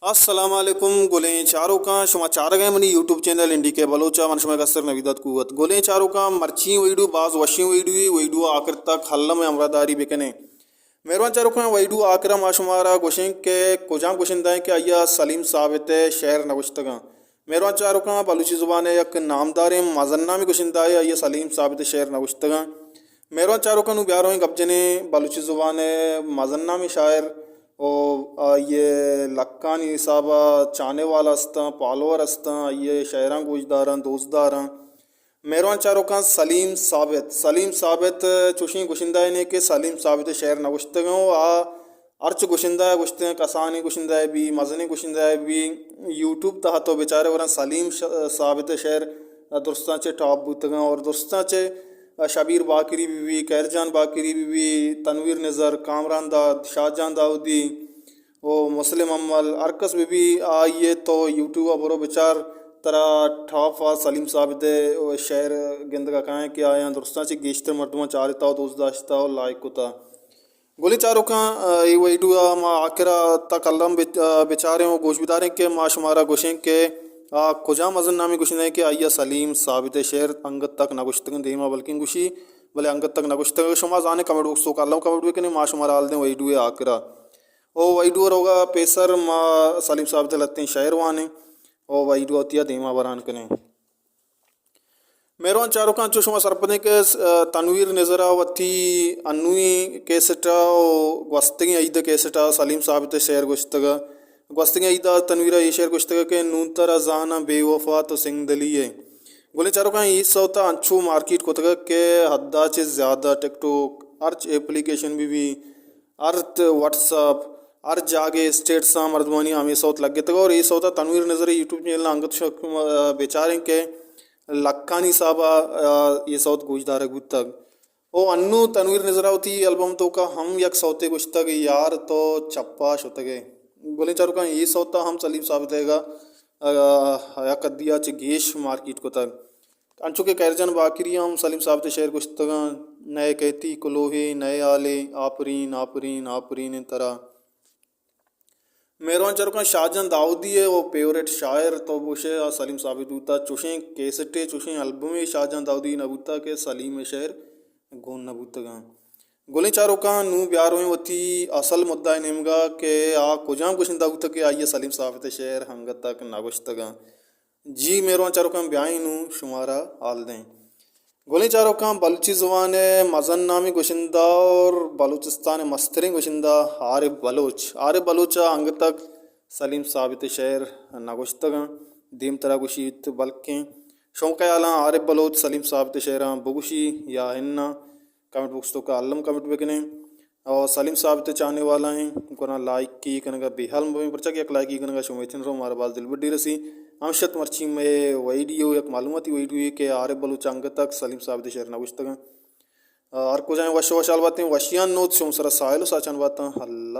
السلام علیکم گلیں چاروکاں، شما چارگ ءَ منی یوٹیوب چینل این ڈی کے بلوچ ءَ، من شمئے کستر نویدات قوت۔ گلیں چاروکاں، مرچی ویڈیو باز وشیں ویڈیو، ویڈیو آخر تک الم ہمراہداری بکنیں۔ مہروان چاروکاں، ویڈیو آخر ءَ ما شمارا گوشیں کہ کجام گشندہ ایں کہ آئی ءَ سلیم ثابت ءِ شعر نوشتگاں۔ مہروان چاروکاں، بلوچی زبان ءِ یک نامداریں مزن نامیں گشندہ ءِ، آئی ءَ سلیم ثابت ءِ شعر نوشتگاں۔ مہروان چاروکاں، نوں بیارویں گپ جنیں بلوچی زبان ءِ مزن نامیں شاعر و آئی ءِ لکانی حساب ءَ چاہنے والا استاں، پالوور استاں، آئی ءِ شعراں گوشداراں، دوستداراں۔ مہروان چاروکاں، سلیم ثابت۔ سلیم ثابت چوشیں گشندہ یے کہ سلیم ثابت ءِ شعر نہ گوشتگ اَنت و آ ہرچ گشندہ ءَ گوشتگ اَنت، کسانیں گشندہ ءَ بی، مزنیں گشندہ ءَ بی، یوٹیوب تہا تو بچارے وراں سلیم ش-، ثابت ءِ شعر درستاں چہ ٹاپ بوتگ اَنت اور درستاں چہ شبیر باقری بہ بی، خیر جان باقری بہ بی، تنویر نذر، کامران داد، شاہ جان داؤدی، او مسلم امل، ہر کس بہ بی، آئی ءَ تو یوٹیوب ءَ برو بچار، ترا ٹاپ ءَ سلیم ثابت ءِ شعر گندگ ءَ کائیں کہ آیاں درستاں چہ گیشتر مردماں چارتا و دوست داشتا و لائک کتا۔ گلیں چاروکاں، اے ویڈیو ءَ ما آخر ءَ تک الم بچ-، بچاریں و گوش بداریں کہ ما شمارا گوشیں کہ آ کجام مزن نامیں گشندہ ایں کہ آئی ءَ سلیم ثابت ءِ شعر انگت تک نہ گوشتگ اَنت، دیما بلکیں گوشی، بلے انگت تک نہ گوشتگ۔ شما زانے کمنٹ باکس ءِ توکا الم کمنٹ بکنے، ما شمارا حال دیں ویڈیو ءِ آخر ءَ۔ او ویڈیو ءِ روگ ءَ پیسر ما سلیم ثابت ءِ لہتیں شعر وانیں، او ویڈیو ءَ وتی ءَ دیما بران کنیں۔ مہروان چاروکاں، چو شما سرپدیں کہ، س-، تنویر نذر ءَ وتی انویں کیسٹ ءَ و گوستگیں عید ءِ کیسٹ ءَ سلیم ثابت ءِ شعر گوشتگ۔ گوستگیں عید ءَ تنویر ءَ اے شعر گوشتگ کہ نوں ترا زاناں بے وفا تو سنگدلی ئے۔ گلیں چاروکاں، اے سوت ءَ انچو مارکیٹ کتگ کہ حد ءَ چہ زیادہ ٹک ٹوک، ہرچ اپلیکیشن بہ بی، ہر ت-، واٹس اپ، ہر جاگے اسٹیٹساں مردمانی ہمے سوت لگتگ اور اے سوت ءَ تنویر نذر ءِ یوٹیوب چینل ءَ انگت شک-، بچاریں کہ لکھانی حساب ءَ، آ، اے سوت گوشدارگ بوتگ۔ او انوں تنویر نذر ءَ وتی البم توکا ہم یک سوتے گوشتگ، یار تو چپا شتگ ئے۔ گلیں چاروکاں، اے سوت ءَ ہم سلیم ثابت ءَ، آ، یک حدی ءَ چہ گیش مارکیٹ کتگ۔ انچو کہ خیر جان باقری ءَ ہم سلیم ثابت ءِ شعر گوشتگ اَنت، نئے کہتی کلوہے، نئے حالے، آپرین، آپرین، آپرین اِنت ترا۔ مہروان چاروکاں، شاہ جان داؤدی ءِ او فیورٹ شاعر تو بوشے آ سلیم ثابت بوتا، چوشیں کیسٹے، چوشیں البمے شاہ جان داؤدی نہ بوتا کہ سلیم ءِ شعر گون نہ بوتگاں۔ گلیں چاروکاں، نوں بیارویں وتی اصل مدعا ءِ نیمگا کہ آ کجام گشندہ بوتگ کہ آئی ءَ سلیم ثابت ءِ شعر انگت تک نہ گوشتگاں۔ جی مہروان چاروکاں، بیائیں نوں شمارا حال دیں۔ گلیں چاروکاں، بلوچی زبان ءِ مزن نامیں گشندہ اور بلوچستان ءِ مستریں گشندہ عارف بلوچ، عارف بلوچ ءَ انگت تک سلیم ثابت ءِ شعر نہ گوشتگاں۔ دیمترا گوشیت بلکیں شوق ءِ حالاں عارف بلوچ سلیم ثابت ءِ شعراں بگوشی یا اناں۔ کمنٹ باکس توکا الم کمنٹ بکنیں۔ اور سلیم ثابت ءِ چاہنے والا ایں، گڑا لائکی کنگا بے حال مبیں، پرچا کہ یک لائکی کنگا شمئے تھن رو مارا باز دلبڈی رسی۔ ہمشت مرچی مئے ویڈیو یک معلوماتی ویڈیو اے کہ عارف بلوچ انگت تک سلیم ثابت ءِ شعر نہ گوشتگاں۔ آ، ہر کجائیں وش وشحال باتیں، وشیان نوت شوم سرا ساحل و ساچان باتاں۔ اللہ